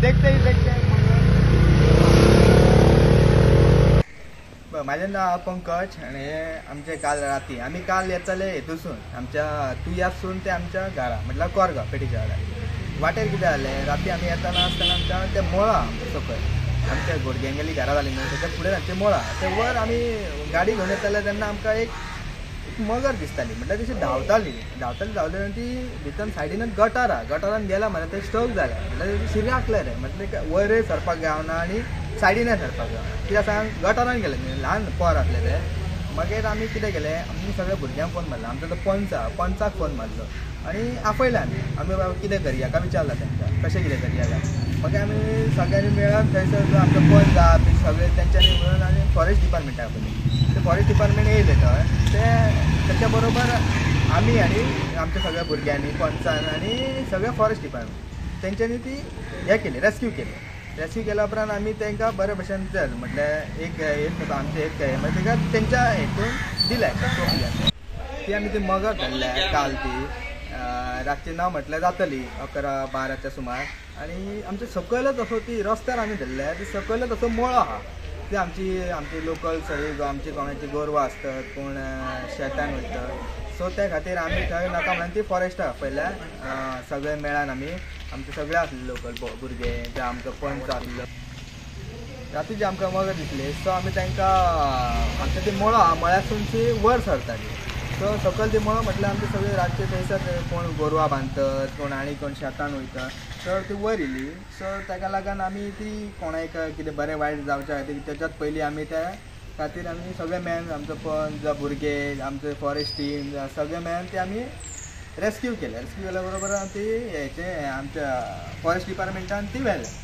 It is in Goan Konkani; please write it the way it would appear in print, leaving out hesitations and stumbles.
देखते ही देखते. माझें नांव पंकज आनी आमचे काल राती आमी काल येताले हेतूसून आमच्या तुयासून ते आमच्या घरा म्हटल्यार कोरगांव पेटीच्या वाड्यार. वाटेर कितें जालें, राती आमी येताना आसतना आमच्या ते मळा सकयल आमच्या गोडग्यांगेली घरां जाली न्हू तेच्या फुडें आमचें मळा ते वर आमी गाडी घेवन येताले तेन्ना आमकां एक मगर दिसताली. म्हटल्यार तशी धांवताली धांवताली धांवली आनी ती भितर सायडीनच गटार आहा, गटारान गेला म्हळ्यार ते स्टक जालें. म्हटल्यार शिराकलें रे, म्हटल्यार वयरय सरपाक गावना आनी सायडीनय सरपाक गावना. कित्याक सांग, गटारान गेलें न्ही, ल्हान पोर आसलें तें. मागीर आमी कितें केलें, आमी सगळ्या भुरग्यांक फोन मारलो. आमचो तो पंच आहा, पंचाक फोन मारलो आनी आपयलें आमी. आमी बाबा कितें करया काय विचारलां तांकां, कशें कितें करया काय. मागीर आमी सगळ्यांनी मेळून थंयसर जो आमचो पंच आहा बी सगळे तेंच्यांनी मेळून आमी फॉरेस्ट डिपार्टमेंटाक आपयलें. ते फॉरेस्ट डिपार्टमेंट येयले थंय, ते तेच्या बरोबर आमी आनी आमच्या सगळ्या भुरग्यांनी पंचान आनी सगळे फॉरेस्ट डिपार्टमेंट तेंच्यांनी ती हें केली, रेस्क्यू केली. रेस्क्यू केल्या उपरांत आमी तांकां बरे भशेन चल म्हटल्यार एक एक आमचें एक मागीर ताका तेंच्या हेतून दिलें टोपल्यान. ती आमी ती मगर धरल्या काल, ती रातची 9 म्हटल्यार जातली 11-12च्या सुमार. आनी आमचे सकयलच असो ती रस्त्यार आमी धरल्या, ती सकयलच असो मळो आहा. ती आमची आमची लोकल सगळी आमची कोणाची गोरवां आसतात, कोण शेतान वयतात, सो त्या खातीर आमी थंय नाका म्हणून ती फॉरेस्टाक आपयल्या. सगळे मेळान आमी आमचे सगळे आसले लोकल भुरगे, जे आमचो पंच आसलो. राती जी आमकां मगर दिसली सो आमी तांकां आमचें ती मळो आहा, मळ्यासून ती वर सरताली. सो सकयल ती मळो म्हटल्यार आमचे सगळे रातचे थंयसर कोण गोरवां बांदतात, कोण आनी कोण शेतान वयता, सो ती वयर येयली. सो ताका लागून आमी ती कोणाक कितें बरें वायट जावच्या खातीर तेच्यात पयलीं आमी त्या खातीर आमी सगळे मेळून आमचो पंच, भुरगे, आमचे फॉरेस्ट टीम सगळे मेळून ते आमी रेस्क्यू केले. रेस्क्यू केल्या बरोबर ती हेचे आमच्या फॉरेस्ट डिपार्टमेंटान ती व्हेले.